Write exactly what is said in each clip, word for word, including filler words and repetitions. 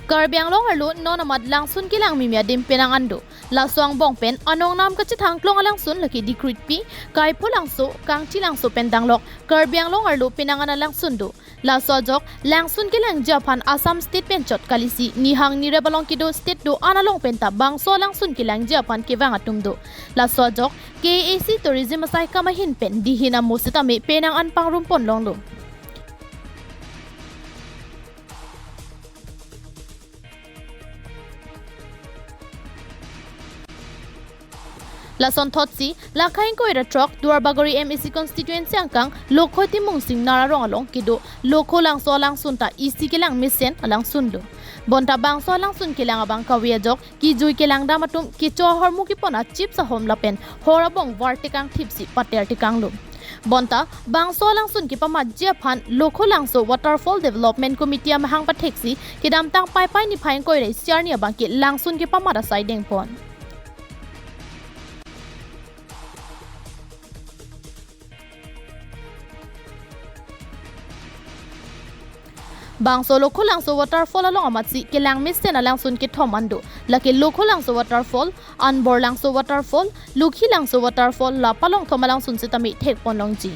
Karbi Anglong arlo non amat langsun kelang mimi adim penang an do. Laso angbong pen anong nam kachethang klong alangsun lake Dikritpi, Kaipholangso, Kangthilangso pen danglok Karbi Anglong arlo penang an alangsun do. Laso ajok langsun kelangji aphan Assam State pen chot kalisi nihang nirep along kedo state do-an along penta bangso alangsun kelangji aphan kevang atum do. Laso ajok K A A C Tourism asaikam ahin pen dihin amo sitame penang an pangrumpon longlo. Lason thotsi, lakhai ingkoi ra throk Duarbagori M A C constituency angkang Lokho Timung Singnar arong along kedo Lokholangso alangsun ta isi kelang mesen alangsun do. Bonta bangso alangsun kelang abang kave ajok kijui kelangdam atum kecho ahormu kepon achips ahom lapen hor abong var tekang thipsi pater tekanglo. Bonta bangso alangsun kepamatji aphan Lokholangso Waterfall Development Committee amahang patheksi kedamtang Paipai niphai ingkoi ra isi arni abangke langsun kepamat asai dengpon. Bangso Lokholangso Waterfall along amatsi kelang mesen alangsun kethom an do. Lake Lokholangso Waterfall, Anborlangso Waterfall, Lukhilangso Waterfall, la palongthom alangsun sitame thekpon longji.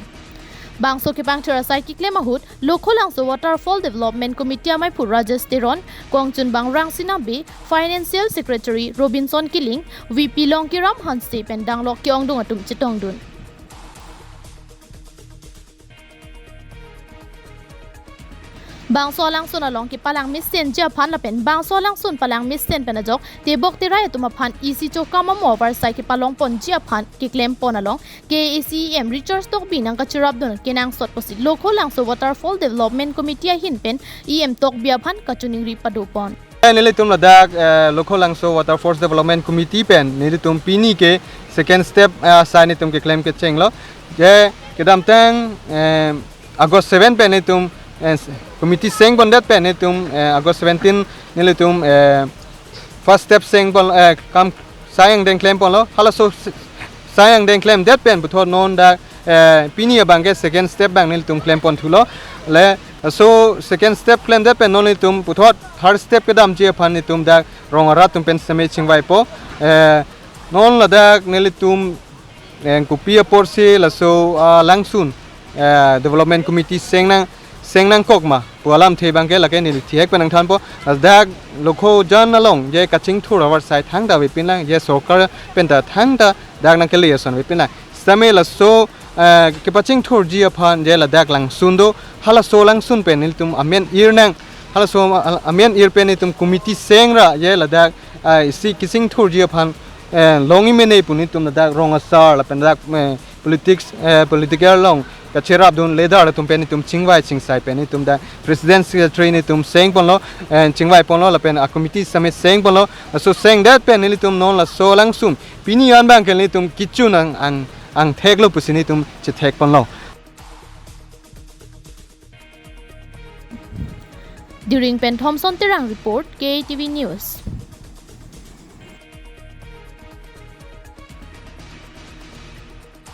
Bangso kepangthir asai keklem ahut, Lokholangso Waterfall Development Committee amaiphu Rajesh Teron, kongchunbang Rangsina Bey, Financial Secretary Robinson Killing, V P Longkiram Hanse pen danglok ke-ongdung atum chetongdun. Bangso alangsun along kepalang mesenji aphan lapen bangso alangsun palang mesen pen ajok tebok terai atum aphan isi chokam amo avarsai kepalongponji aphan keklempon along K A A C E M Richard Tokbi nangkachirapdun kenangsot pusi Lokholangso Waterfall Development Committee ahin pen E M Tokbi aphan kachiningri padopon. Eh, nelitum ladak, eh, Lokholangso Waterfalls Development Committee pen nelitum pini ke second step, eh, asai nelitum keklem kechenglo. Je kedamtang, eh, August seven pen nelitum, eh, committee sengpondet pen nelitum, eh, August seventeen nelitum, eh, first step sengpon, eh, kam sai angdeng klemponlo. Halaso s-, sai angdeng klemdet pen puthot non dak, eh, pini abangke second step abang nelitum klemponthulo. Le, so second step klemdet pen non nelitum puthot third step kedamji aphan nelitum dak rong arat atum pen sitame chingvaipo. Eh, non ladak nelitum, eh, kopi aporsi laso, ah, langsun, eh, Development Committee seng nang, seng nangkok ma pu alamthe abangke lake neli thihek pen nangthanpo. Ladak Lokhojan along je kachingthur avarsai thangta avepinlang, je sorkar penta thangta dak nangkele ason avepinlang. Sitame laso, eh, kepachingthurji aphan je ladak langsun do, halaso langsun pen nelitum amen ir nang, halaso, ah, amen ir pen nelitum committee seng ra je ladak, ah, isi kachingthurji aphan, eh, long imene pu nelitum ladak rong asar lapen ladak, eh, politics, eh, political along kachirapdun leader atum pen nelitum chingvai chingsai pen nelitum dak president secretary nelitum sengponlo, eh, chingvaiponlo lapen a committee sitame sengponlo. Laso sengdet pen nelitum non laso langsun pini an abangke nelitum kechun ang, ang, angtheklo pusi nelitum chethekponlo. Diring pen Thomson Terang report, K A T V News.